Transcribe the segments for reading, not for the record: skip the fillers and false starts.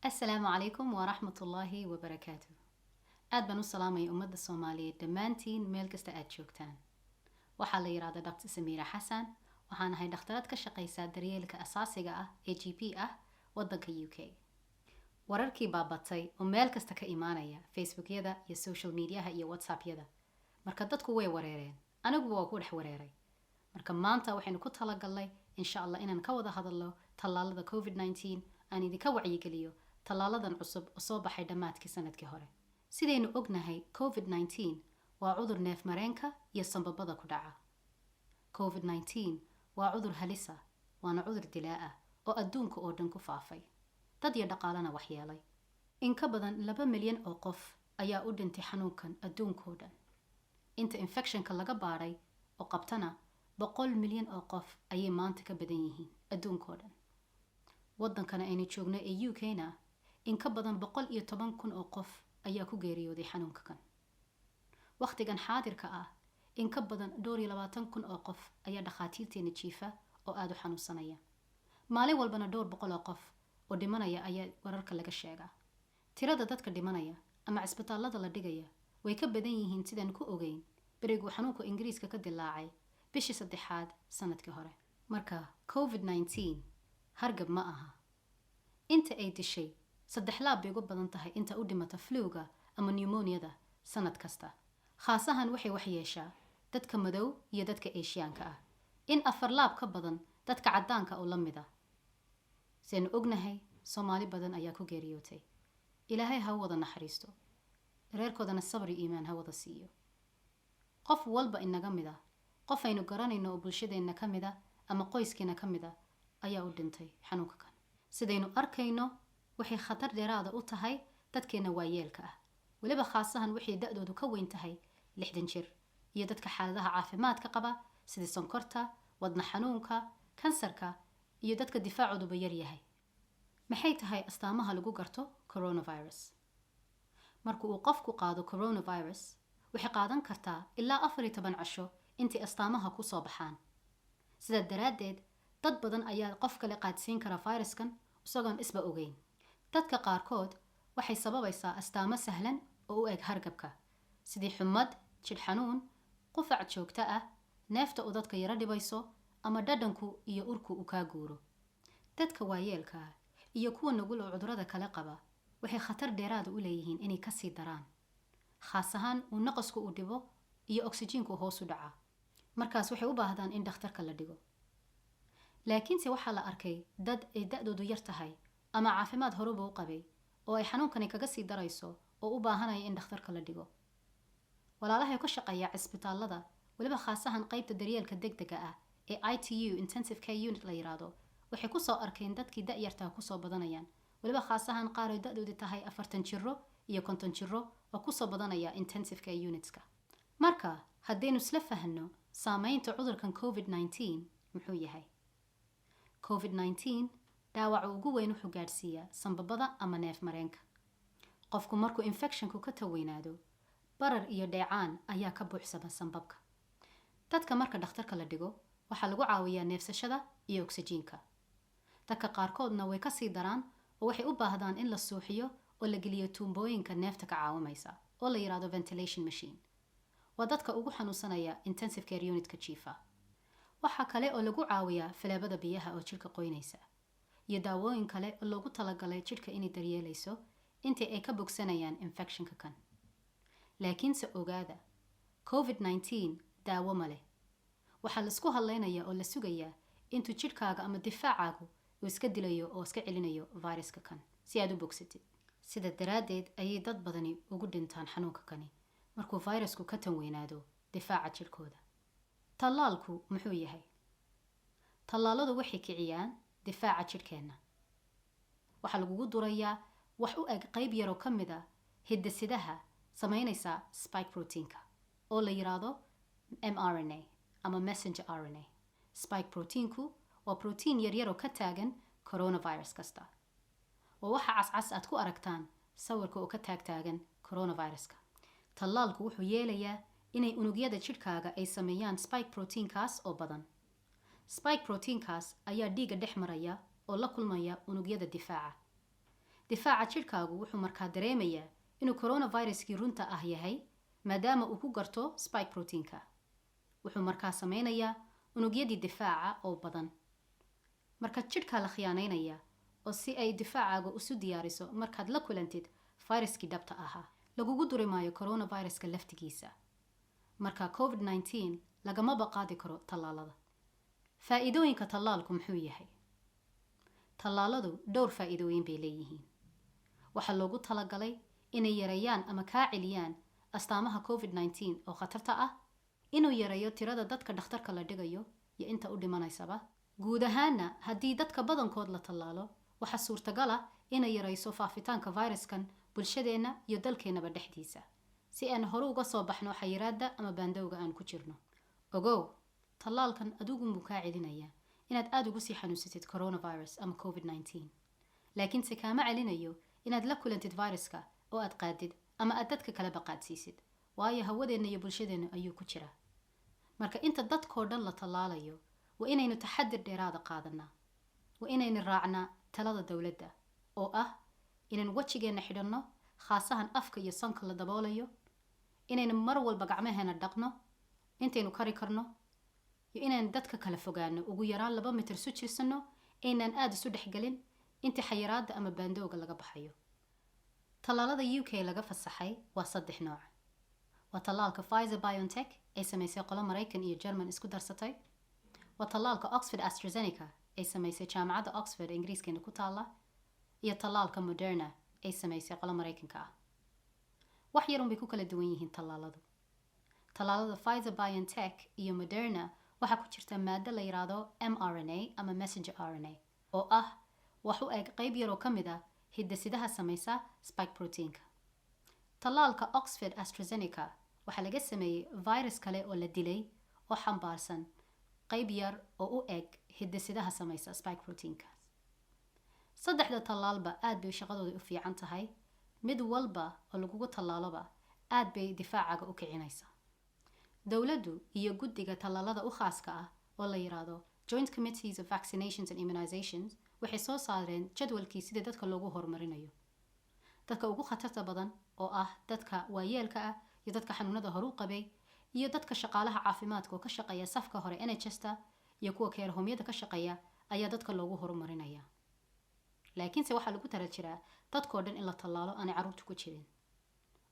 Asalaamu calaykum waraxmatullaahi wabarakaatu. Aad baan u salaamaya ummadda Soomaaliyeed dhammaantiin, meel kasta aad joogtaan. Waxaa la yidhahdaa Dr Samiira Xasan. Waxaan ahay dhakhtarad ka shaqaysa daryeelka asaasiga ah ee GP ah waddanka UK. Wararkii baa batay oo meel kasta ka imaanaya, Facebookyada iyo social mediaha iyo WhatsAppyada. Marka dadku way wareereen, aniguba waa ku dhex wareeray. Marka maanta waxaynu ku talagalnay, insha Allah, inaan ka wada hadalno tallaalada COVID-19, aan idinka wacyigeliyo tallaaladan cusub oo soo baxay dhammaadkii sanadkii hore. Sidaynu ognahay, COVID-19 waa cudur neef mareenka iyo sambabada ku dhaca. COVID-19 waa cudur halisa, waana cudur dilaa ah oo adduunka oo dhan ku faafay, dad iyo dhaqaalena waxyeelay. In ka badan 2 milyan oo qof ayaa u dhintay xanuunkan adduunkao dhan. Inta infectionka laga baadhay oo qabtana 100 milyan oo qof ayay maanta ka badan yihiin adduunkao dhan. Waddankana aynu joogno ee UK-na, in ka badan 110,000 oo qof ayaa ku geeriyooday xanuunka kan. Wakhtigan xaadirka ah, in ka badan dhowr iyo labaatan kun oo qof ayaa dhakhaatiirteena jiifa oo aada u xanuunsanaya. Maalin walbana dhowr boqol oo qof oo dhimanaya ayaa wararka laga sheegaa. Tirada dadka dhimanaya ama cisbitaallada la dhigaya way ka badan yihiin sidaan ku ogeyn beriguu xanuunka Ingiriiska ka dilaacay bishii saddexaad sanadkii hore. Marka COVID-19 hargab ma aha. Inta ay dishay saddex laab bay uga badan tahay inta u dhimata fluga ama pneumoniada sanad kasta. Khaasahan waxay waxyeeshaa dadka madow iyo dadka Eeshiyaanka ah in afar laab ka badan dadka caddaanka oo la mid ah. Sidaynu ognahay, Soomaali badan ayaa ku geeriyootay. Ilaahay ha wada naxariisto, reerkoodana sabr iyo iimaan ha wada siiyo. Qof walba inaga mid ah, qof aynu garanayno oo bulshadeenna ka mid a ama qoyskeena ka mid a ayaa u dhintay xanuunka kan. Sidaynu arkayno, waxay khatar dheeraada u tahay dadkeena waayeelka ah, weliba khaasahan waxay da-doodu ka weyn tahay 60 jir, iyo dadka xaaladaha caafimaadka qaba sida sonkorta, wadna xanuunka, kansarka iyo dadka difaacooduba yar yahay. Maxay tahay astaamaha lagu garto coronavirus? Marka uu qofku qaado coronavirus, waxay qaadan kartaa ilaa 14 casho intay astaamaha ku soo baxaan. Sidaa daraaddeed, dad badan ayaa qof kale qaadsiin kara fayraskan isagoon isba ogeyn. Dadka qaarkood waxay sababaysaa astaamo sahlan oo u eg hargabka, sidii xumad, jidh xanuun, qufac joogto ah, neefta uu dadka yaro dhibayso, ama dhadhanku iyo urku uu kaa guuro. Dadka waayeelka ah iyo kuwa nugul oo cudurada kale qaba waxay khatar dheeraada u leeyihiin inay kasii daraan, khaas ahaan uu naqasku uu dhibo iyo oksijiinku hoos u dhaca. Markaas waxay u baahdaan in dhakhtarka la dhigo. Laakiinse waxaa la arkay dad ay da-doodu yar tahay ama caafimaad horeba u qabay oo ay xanuunkani kaga sii darayso oo u baahanaya in dhakhtarka la dhigo. Walaalahay ka shaqeeya cisbitaalada, weliba khaasahan qaybta daryeelka degdega ah ee ITU, intensive care unit la yiraahdo, waxay kusoo arkeen dadkii da-yartaa kusoo badanayaan, weliba khaasahan qaar ay da-doodu tahay 40 jiro iyo 50 jiro oo kusoo badanaya intensive care unitska. Marka haddaynu isla fahanno saameynta cudurkan COVID-19 muxuu yahay. COVID-19 dhaawaca ugu weyn wuxuu gaadhsiiyaa sambabada ama neef mareenka. Qofku markuu infectionku ka taweynaado, barar iyo dheecaan ayaa ka buuxsama sambabka. Dadka marka dhakhtarka la dhigo, waxaa lagu caawiyaa neefsashada iyo oksijiinka. Dadka qaarkoodna way kasii daraan oo waxay u baahdaan in la suuxiyo oo la geliyo tuumbooyinka neefta ka caawimaysa oo la yidhaahdo ventilation machine. Waa dadka ugu xanuunsanaya intensive care unitka jiifa. Waxaa kale oo lagu caawiyaa faleebada biyaha oo jidhka qoynaysa iyo daawooyin kale oo loogu talagalay jidhka inay daryeelayso intii ay ka bogsanayaan infectionka kan. Laakiinse ogaada, COVID-19 daawo ma leh. Waxaa laisku hadlaynayaa oo la sugayaa intuu jidhkaaga ama difaacaagu uu iska dilayo oo iska celinayo viruska kan si aad u bogsatid. Sida daraaddeed ayay dad badani ugu dhintaan xanuunka kani markuu fayrasku ka tan weynaado difaaca jidhkooda. Tallaalku muxuu yahay? Tallaaladu waxay kiciyaan difaaca jidhkeenna. Waxaa lagugu durayaa wax u eg qayb yaroo ka mid a hidde-sidaha samaynaysa spike proteinka oo la yiraahdo mRNA ama messenger RNA. Spike proteinku waa protein yaryar oo ka taagan coronavirus kasta. Waa waxa cascas aad ku aragtaan sawirka oo ka taagtaagan coronaviruska. Tallaalku wuxuu yeelayaa inay unugyada jidhkaaga ay sameeyaan spike proteinkaas oo badan. Spike proteinkaas ayaa dhiigga dhex maraya oo la kulmaya unugyada difaaca. Difaaca jidhkaagu wuxuu markaa dareemayaa inuu coronaviruskii runta ah yahay, maadaama uu ku garto spike proteinka. Wuxuu markaa sameynayaa unugyadii difaaca oo badan. Marka jidhkaa la khiyaanaynaya oo si ay difaacaaga isu diyaariso markaad la kulantid fayraskii dhabta ahaa. Lagugu duri maayo coronaviruska laftigiisa. Marka COVID-19 lagamaba qaadi karo tallaalada. Faa'iidooyinka tallaalku muxuu yahay? Tallaaladu dhowr faa'iidooyin bay leeyihiin. Waxaa loogu talagalay inay yareeyaan ama kaa celiyaan astaamaha COVID-19 oo khatarta ah, inuu yareeyo tirada dadka dhakhtarka la dhigayo iyo inta u dhimanaysaba. Guud ahaanna, haddii dadka badankood la tallaalo, waxaa suurtagal ah inay yareyso faafitaanka viruskan bulshadeenna iyo dalkeennaba dhexdiisa, si aan hore uga soo baxno xayiraadda ama baandowga aan ku jirno. Ogow, tallaalkan adigunbuu kaa celinayaa inaad aada ugu sii xanuunsatid coronavirus ama COVID-19, laakiinse kaama celinayo inaad la kulantid viruska oo aad qaadid ama aad dadka kaleba qaadsiisid, waayo hawadeenna iyo bulshadeenna ayuu ku jiraa. Marka inta dadkoo dhan la tallaalayo, waa inaynu taxadir dheeraada qaadanaa. Waa inaynu raacnaa talada dowladda oo ah inaynu wejigeenna xidhanno, khaasahan afka iyo sanka la daboolayo, inaynu mar walba gacmaheena dhaqno intaynu kari karno, iyo inaynu dadka kala fogaano, ugu yaraan 2 mitir isu jirsanno, aynaan aada isu dhexgelin inta xayiraadda ama baandowga laga baxayo. Tallaalada UK laga fasaxay waa saddex nooc. Waa tallaalka Pfizer BioNTech ay samaysay qolo Maraykan iyo German isku darsatay, waa tallaalka Oxford AstraZeneca ay samaysay Jaamacadda Oxford ee Ingiriiskeena ku taalla, iyo tallaalka Moderna ay samaysay qolo Maraykanka ah. Wax yarun bay ku kala duwan yihiin tallaaladu. Tallaalada Pfizer BioNTech iyo Moderna waxaa ku jirta maado la yidhaahdo mRNA ama messenger RNA, oo ah wax u eg qayb yaroo ka mid ah hidde-sidaha samaysa spike proteinka. Tallaalka Oxford AstraZeneca waxaa laga sameeyey virus kale oo la dilay oo xambaarsan qayb yar oo u eg hidde-sidaha samaysa spike proteinka. Saddexda tallaalba aad bay shaqadooda u fiican tahay. Mid walba oo lagugu tallaaloba aad bay difaacaga u kicinaysaa. Dowladdu iyo guddiga tallaalada u khaaska ah oo la yiraahdo Joint Committees of Vaccinations and Immunizations waxay soo saareen jadwalkii sida dadka loogu horumarinayo. Dadka ugu khatarta badan, oo ah dadka waayeelka ah iyo dadka xanuunada horu qabay iyo dadka shaqaalaha caafimaadka oo ka shaqeeya safka hore NHS-ta iyo kuwa care homeyada ka shaqeeya, ayaa dadka loogu horumarinaya. Laakiinse waxaa lagu tala jiraa dadkoo dhan in la tallaalo, aanay carruurtu ku jirin.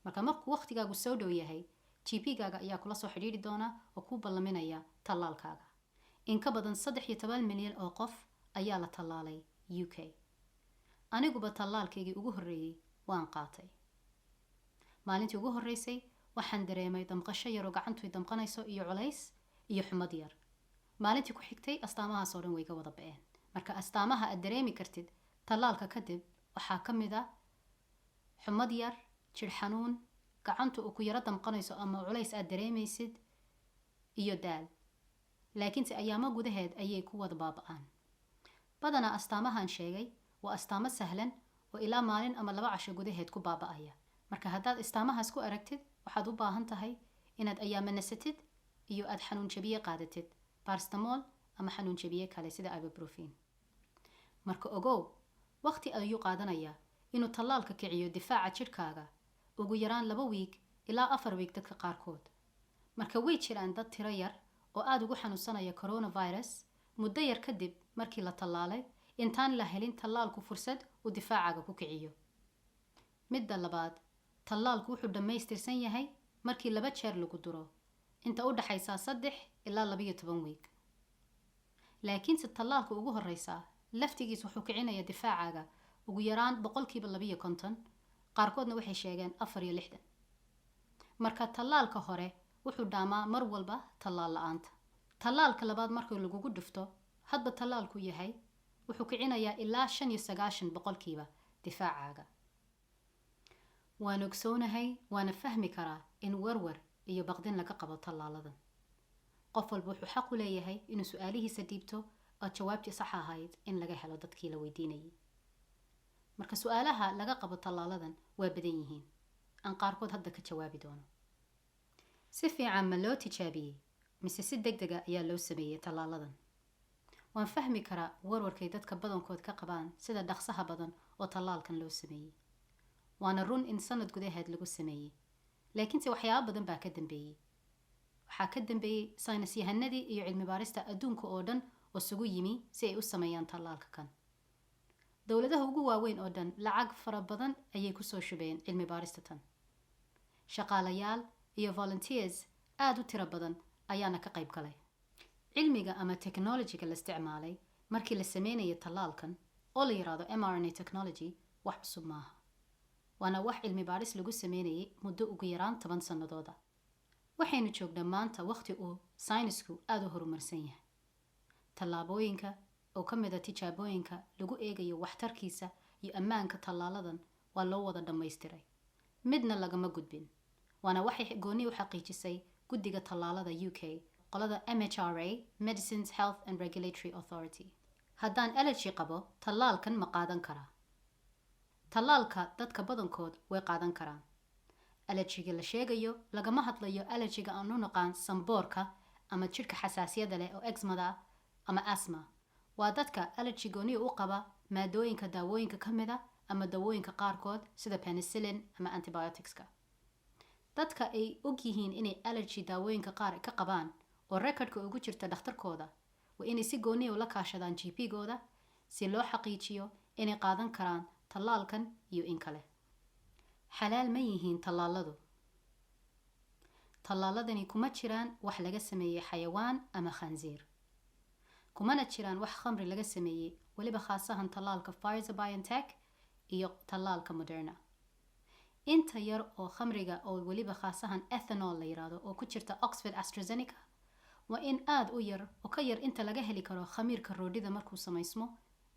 Marka markuu waqtigaagu soo dhow yahay, GP-gaaga ayaa kula soo xidhiidhi doona oo kuu ballaminaya tallaalkaaga. In ka badan 13 milyan oo qof ayaa la tallaalay UK. Aniguba tallaalkaygii ugu horreeyey waan qaatay. Maalintii ugu horreysay waxaan dareemay damqasho yaroo gacantu damqanayso iyo culays iyo xumad yar. Maalintii ku xigtay astaamahaas oo dhan way ga wada ba'een. Marka astaamaha aad dareemi kartid tallaalka kadib waxaa ka mid ah xumad yar, jidh xanuun, gacantu uu ku yaro damqanayso ama culays aad dareemaysid, iyo daal, laakiinse ayaamo gudaheed ayay ku wada baaba'aan. Badanaa astaamahan sheegay waa astaamo sahlan oo ilaa maalin ama 2 casho gudaheed ku baaba'aya. Marka haddaad astaamahaas ku aragtid, waxaad u baahan tahay inaad ayaamo nasatid iyo aad xanuun jabiye qaadatid, paracetamol ama xanuun jabiye kale sida ibuprofen. Marka ogow, waqti ayuu qaadanayaa inuu tallaalka kiciyo difaaca jidhkaaga, ugu yaraan 2 wiig ilaa 4 wiig dadka qaarkood. Marka way jiraan dad tiro yar oo aada ugu xanuunsanaya coronavirus muddo yar kadib markii la tallaalay, intaan la helin tallaalku fursad uu difaacaaga ku kiciyo. Midda labaad, tallaalku wuxuu dhammaystirsan yahay markii laba jeer lagu duro inta u dhaxaysa 3 ilaa 12 wiig. Laakiinse tallaalka ugu horeysa laftigiis wuxuu kicinayaa difaacaaga ugu yaraan 52%, qaarkoodna waxay sheegeen 64. Marka tallaalka hore wuxuu dhaamaa mar walba tallaal la-aanta. Tallaalka labaad markii lagugu dhufto, hadba tallaalku yahay, wuxuu kicinayaa ilaa 95% difaacaaga. Waan ogsoonahay, waana fahmi karaa in warwar iyo baqdin laga qabo tallaaladan. Qof walba wuxuu xaq u leeyahay inuu su-aalihiisa dhiibto oo jawaabtii sax ahayd in laga helo dadkii la weydiinayay. Marka su-aalaha laga qabo tallaaladan waa badan yihiin, aan qaarkood hadda ka jawaabi doono. Si fiican ma loo tijaabiyey mise si deg dega ayaa loo sameeyey tallaaladan? Waan fahmi karaa warwarkay dadka badankood ka qabaan sida dhaqsaha badan oo oo tallaalkan loo sameeyey. Waana run in sanad gudaheed lagu sameeyey, laakiinse waxyaabo badan baa ka dambeeyey. Waxaa ka dambeeyey saynis yahanadii iyo cilmi baarista adduunka oo dhan oo isugu yimi si ay u sameeyaan tallaalka kan. Dowladaha ugu waaweyn oo dhan lacag fara badan ayay kusoo shubeen cilmi baarista tan. Shaqaalayaal iyo volunteers aada u tiro badan ayaana ka qayb galay. Cilmiga ama technologyga la isticmaalay markii la sameynayo tallaalkan oo la yiraahdo mRNA technology wax cusub maaha, waana wax cilmi baaris lagu sameynayay muddo ugu yaraan 10 sannadooda. Waxaynu joognaa maanta waqti uu saynisku aada u horumarsan yahay. Tallaabooyinka oo ka mid a tijaabooyinka lagu eegayo waxtarkiisa iyo ammaanka tallaaladan waa loo wada dhammaystiray, midna lagama gudbin. Waana waxay gooni u xaqiijisay guddiga tallaalada UK, qolada MHRA, Medicines Health and Regulatory Authority. Haddaan allergy qabo, tallaalkan ma qaadan karaa? Tallaalka dadka badankood way qaadan karaan. Allergyga la sheegayo lagama hadlayo allergyga aan u naqaan samboorka ama jidhka xasaasiyada leh oo eczemada ama asthma. Waa dadka allergy gooniya u qaba maadooyinka daawooyinka ka mid a ama dawooyinka qaarkood sida penicillin ama antibioticska. Dadka ay og yihiin inay allergy daawooyinka qaar ka qabaan oo recordka ugu jirta dhakhtarkooda waa inay si gooniya ula kaashadaan GP-gooda si loo xaqiijiyo inay qaadan karaan tallaalkan iyo in kale. Xalaal ma yihiin tallaaladu? Tallaaladani kuma jiraan wax laga sameeyey xayawaan ama khansiir, kumana jiraan wax khamri laga sameeyey, weliba khaasahan tallaalka Pfizer BioNTech iyo tallaalka Moderna. Inta yar oo khamriga oo weliba khaasahan ethanol la yiraahdo oo ku jirta Oxford AstraZeneca waa in aada u yar oo ka yar inta laga heli karo khamiirka roodhida markuu samaysmo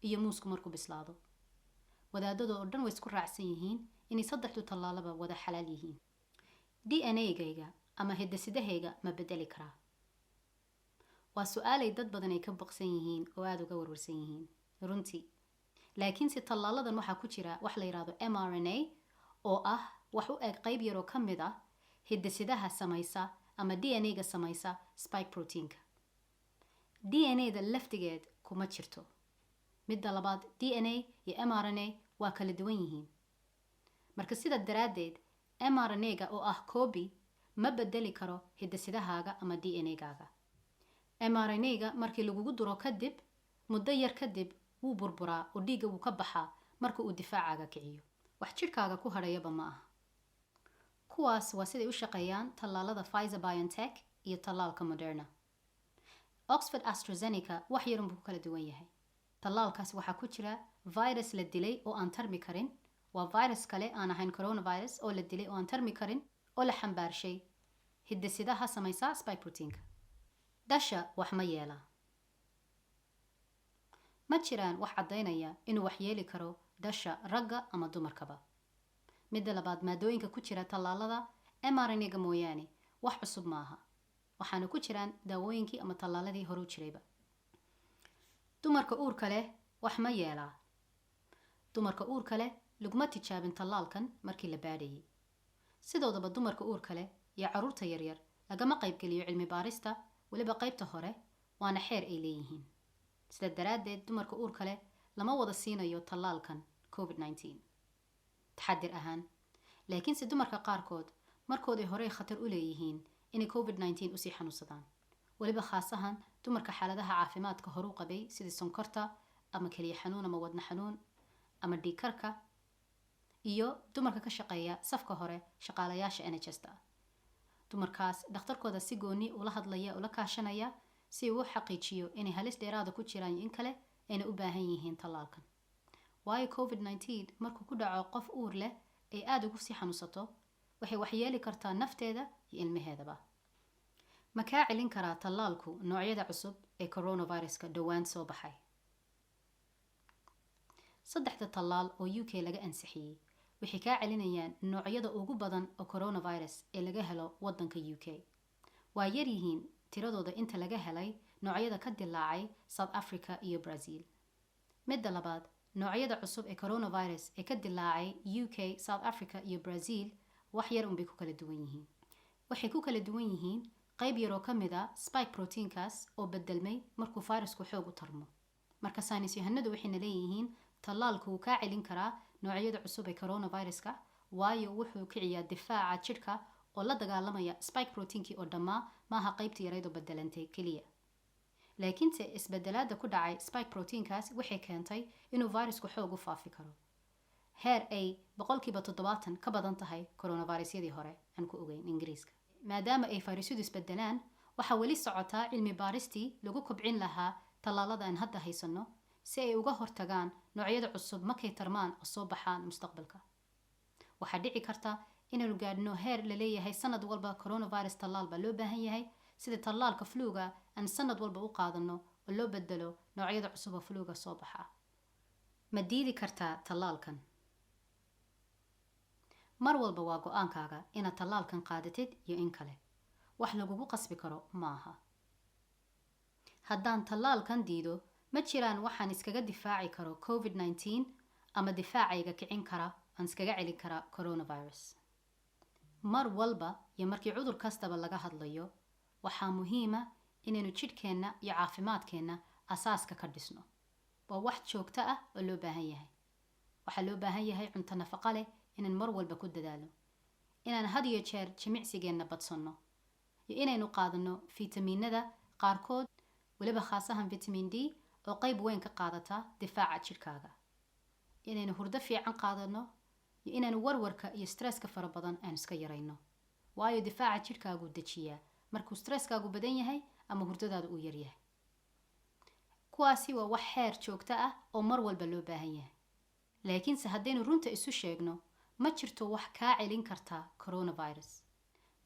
iyo muusku markuu bislaado. Wadaadada oo dhan way isku raacsan yihiin inay saddexdu tallaalaba wada xalaal yihiin. DNA-gayga ama hiddasidahayga ma bedeli karaa? Waa su-aalay dad badan ay ka baqsan yihiin oo aada uga warwarsan yihiin runtii. Laakiinse tallaaladan waxaa ku jira wax la yidhaahdo mRNA oo ah wax u eg qayb yaroo ka mid ah hidasidaha samaysa ama DNA-ga samaysa spike proteinka. DNA-da laftigeed kuma jirto. Midda labaad, DNA iyo mRNA waa kala duwan yihiin. Marka sida daraaddeed mRNA-ga oo ah copy ma bedeli karo hiddasidahaaga ama DNA-gaaga. mRNA-ga markii lagugu duro kadib, muddo yar kadib wuu burburaa oo dhiigga wuu ka baxaa marka uu difaacaaga kiciyo. Wax jidhkaaga ku hadhayaba ma aha. Kuwaas waa siday u shaqeeyaan tallaalada Pfizer BioNTech iyo tallaalka Moderna. Oxford AstraZeneca wax yarun buu ku kala duwan yahay. Tallaalkaas waxaa ku jira virus la dilay oo aan tarmi karin. Waa virus kale aan ahayn coronavirus oo la dilay oo aan tarmi karin oo la xambaarshay hidasidaha samaysa spike proteinka. Dhasha wax ma yeelaa? Ma jiraan wax caddaynaya inuu wax yeeli karo dhasha ragga ama dumarkaba. Midda labaad, maadooyinka ku jira tallaalada mRNA-ga mooyaane wax cusub maaha, waxaana ku jiraan daawooyinkii ama tallaaladii horuu jirayba. Dumarka uurka leh wax ma yeelaa? Dumarka uurka leh laguma tijaabin tallaalkan markii la baadhayay. Sidoodaba dumarka uurka leh iyo carruurta yaryar lagama qaybgeliyo cilmi baarista, weliba qaybta hore, waana xeer ay leeyihiin. Sida daraaddeed dumarka uurka leh lama wada siinayo tallaalkan COVID-19 taxadir ahaan. Laakiinse dumarka qaarkood markooday horey khatar u leeyihiin inay COVID-19 usii xanuunsadaan, weliba khaasahan dumarka xaaladaha caafimaadka horuu qabay sida sonkorta ama keliya xanuun ama wadna xanuun ama dhiigkarka, iyo dumarka ka shaqeeya safka hore, shaqaalayaasha NHS-ta. Dumarkaas dhakhtarkooda si gooni ula hadlaya, ula kaashanaya si uu u xaqiijiyo inay halis dheeraada ku jiraan iyo in kale ayna u baahan yihiin tallaalkan. Waayo COVID-19 markuu ku dhaco qof uur leh ay aada ugu sii xanuunsato, waxay waxyeeli kartaa nafteeda iyo ilmaheedaba. Ma kaa celin karaa tallaalku noocyada cusub ee coronaviruska dhowaan soo baxay? Saddexda tallaal oo UK laga ansixiyey waxay kaa celinayaan noocyada ugu badan oo coronavirus ee laga helo wadanka UK. Waa yar yihiin tiradooda inta laga helay noocyada ka dilaacay South Africa iyo Brazil. Midda labaad, noocyada cusub ee coronavirus ee ka dilaacay UK, South Africa iyo Brazil wax yar unbay ku kala duwan yihiin. Waxay ku kala duwan yihiin qayb yaroo ka mid a spike proteinkaas oo bedelmay markuu fayrasku xoog u tarmo. Marka saynis yahanadu waxayna leeyihiin Tallaalku wuu kaa celin karaa noocyada cusub ee coronaviruska, waayo wuxuu kiciyaa difaaca jidhka oo la dagaalamaya spike proteinkii oo dhammaa, maaha qaybtii yarayd oo bedelantay keliya. Laakiinse isbedelaada ku dhacay spike proteinkaas waxay keentay inuu virusku xoog u faafi karo, heer ay 70% ka badan tahay coronavirusyadii hore aan ku ogeyn Ingiriiska. Maadaama ay fayrasyadu isbedelaan, waxaa weli socotaa cilmi baaristii lagu kobcin lahaa tallaalada aan hadda haysanno si ay uga hortagaan noocyada cusub markay tarmaan oo soo baxaan mustaqbalka. Waxaa dhici karta inaynu gaadhno heer la leeyahay sanad walba coronavirus tallaal baa loo baahan yahay, sida tallaalka fluga aan sanad walba u qaadano oo loo bedelo noocyada cusub oo fluga soo baxa. Ma diidi kartaa tallaalkan? Mar walba waa go-aankaaga inaad tallaalkan qaadatid iyo in kale. Wax lagugu qasbi karo maaha. Haddaan tallaalkan diido, ma jiraan waxaan iskaga difaaci karo COVID-19 ama difaacayga kicin kara aan iskaga celin karaa coronavirus? Mar walba iyo markii cudur kastaba laga hadlayo, waxaa muhiima inaynu jidhkeenna iyo caafimaadkeenna asaaska ka dhisno. Waa wax joogto ah oo loo baahan yahay. Waxaa loo baahan yahay cunto nafaqa leh inaan mar walba ku dadaalo, inaan had iyo jeer jimicsigeenna badsanno, iyo inaynu qaadano fiitamiinada qaarkood, weliba khaasahan vitamin D oo qayb weyn ka qaadata difaaca jidhkaaga, inaynu hurdo fiican qaadano, iyo inaynu warwarka iyo stresska fara badan aynu iska yarayno, waayo difaaca jidhkaagu dejiyaa markuu stresskaagu badan yahay ama hurdadaadu uu yaryahay. Kuwaasi waa wax xeer joogto ah oo mar walba loo baahan yahay. Laakiinse haddaynu runta isu sheegno, ma jirto wax kaa celin karta coronavirus,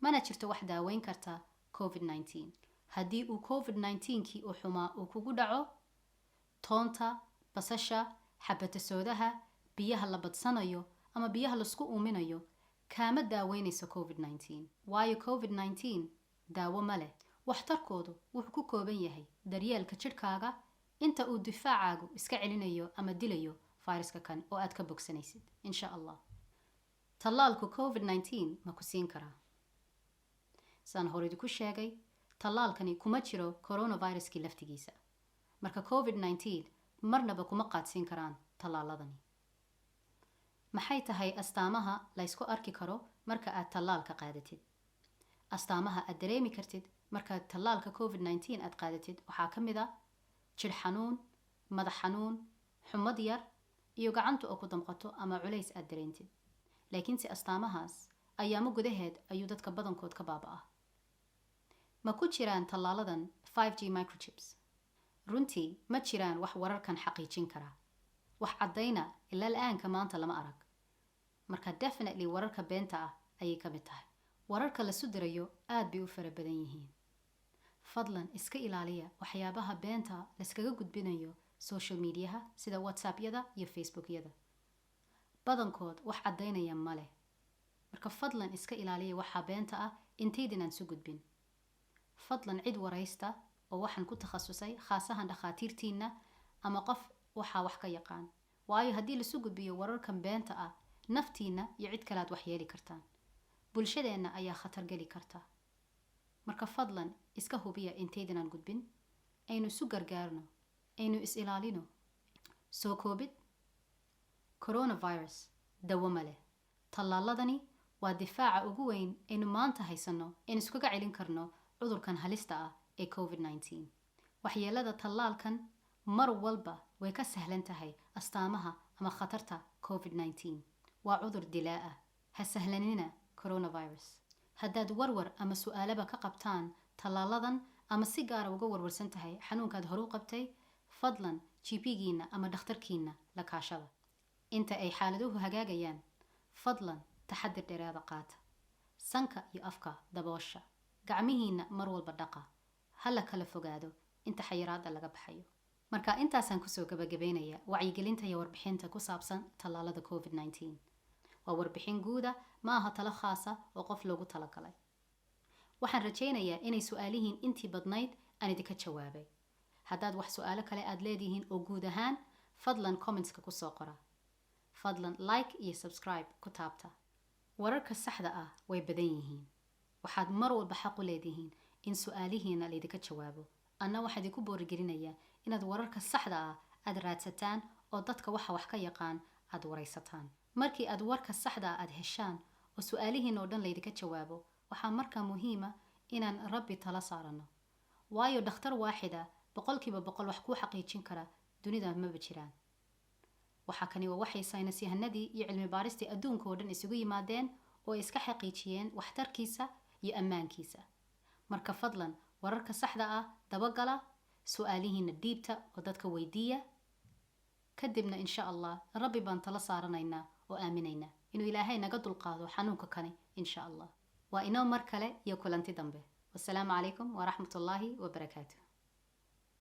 mana jirto wax daaweyn karta COVID-19. Haddii uu COVID-19kii uu xumaa uu kugu dhaco, toonta, basasha, xabatasoodaha, biyaha la badsanayo ama biyaha laisku uuminayo kaama daaweynayso COVID-19, waayo COVID-19 daawo ma leh. Waxtarkoodu wuxuu ku kooban yahay daryeelka jidhkaaga inta uu difaacaagu iska celinayo ama dilayo fayraska kan oo aad ka bogsanaysid, insha Allah. Tallaalku COVID-19 ma ku siin karaa? Saan hore idinku sheegay, tallaalkani kuma jiro coronaviruskii laftigiisa, marka COVID-19 marnaba kuma qaadsiin karaan tallaaladani. Maxay tahay astaamaha la ysku arki karo marka aad tallaalka qaadatid? Astaamaha aad dareemi kartid markaad tallaalka COVID-19 aad qaadatid waxaa ka mid ah jidh xanuun, madax xanuun, xumad yar iyo gacanta oo ku damqato ama culays aad dareentid. Laakiinse astaamahaas ayaamo gudaheed ayuu dadka badankood ka baaba'aa. Ma ku jiraan tallaaladan 5G microchips? Runtii ma jiraan wax wararkan xaqiijin kara. Wax caddayna ilaa la-aanka maanta lama arag, marka definitely wararka beenta ah ayay ka mid tahay. Wararka lasu dirayo aad bay u fara badan yihiin. Fadlan iska ilaaliya waxyaabaha beenta layskaga gudbinayo social mediaha sida WhatsAppyada iyo Facebookyada. Badankood wax caddaynaya ma leh, marka fadlan iska ilaaliya waxaa beenta ah intaydin aan su gudbin. Fadlan cid waraysta oo waxaan ku takhasusay, khaasahan dhakhaatiirtiinna ama qof waxaa wax ka yaqaan, waayo haddii lasu gudbiyo wararkan beenta ah, naftiinna iyo cid kale aad wax yeeli kartaan, bulshadeenna ayaa khatar geli karta. Marka fadlan iska hubiya intaydin aan gudbin. Aynu isu gargaarno, aynu is ilaalino. Soo koobid: coronavirus dawo ma leh. Tallaaladani waa difaaca ugu weyn aynu maanta haysanno aynu iskaga celin karno cudurkan halista ah ee COVID-19. Waxyeelada tallaalkan mar walba way ka sahlan tahay astaamaha ama khatarta COVID-19. Waa cudur dilaa ah. Ha sahlanina coronavirus. Haddaad warwar ama su-aalaba ka qabtaan tallaaladan ama si gaara uga warwarsan tahay xanuunkaad hore u qabtay, fadlan GP-giina ama dhakhtarkiina la kaashada. Inta ay xaaladuhu hagaagayaan, fadlan taxadir dheeraada qaata. Sanka iyo afka daboosha, gacmihiina mar walba dhaqa, ha la kala fogaado inta xayiraada laga baxayo. Marka intaasaan kusoo gabagabeynaya wacyigelinta iyo warbixinta ku saabsan tallaalada COVID-19. Waa warbixin guuda, ma aha talo khaasa oo qof loogu talagalay. Waxaan rajaynayaa inay su-aalihiin intii badnayd aan idinka jawaabay. Haddaad wax su-aalo kale aad leedihiin oo guud ahaan, fadlan commentska kusoo qora. Fadlan like iyo subscribe ku taabta. Wararka saxda ah way badan yihiin. Waxaad mar walba xaq u leedihiin in su-aalihiina laydinka jawaabo. Anna waxaa idinku boorigelinayaa inaad wararka saxda ah aad raadsataan. oo dadka waxa wax ka yaqaan aad waraysataan. Markii aad warka saxda ah aad heshaan oo su-aalihiin oo dhan laydinka jawaabo, waxaa markaa muhiima inaan Rabbi tala saarano, waayo dhakhtar waaxida 100% wax kuu xaqiijin kara dunida maba jiraan. Waxaa kani waa waxay saynis yahanadii iyo cilmi baaristii adduunka oo dhan isugu yimaadeen oo ay iska xaqiijiyeen waxtarkiisa iyo ammaankiisa. Marka fadlan wararka saxda ah dabagala, su-aalihiina dhiibta oo dadka weydiiya. Kadibna insha Allah Rabbi baan tala saaranaynaa oo aaminaynaa inuu Ilaahay naga dulqaado xanuunka kani insha Allah. Waa inoo mar kale iyo kulanti dambe. Wasalaamu calaykum waraxmatullaahi wabarakaatu.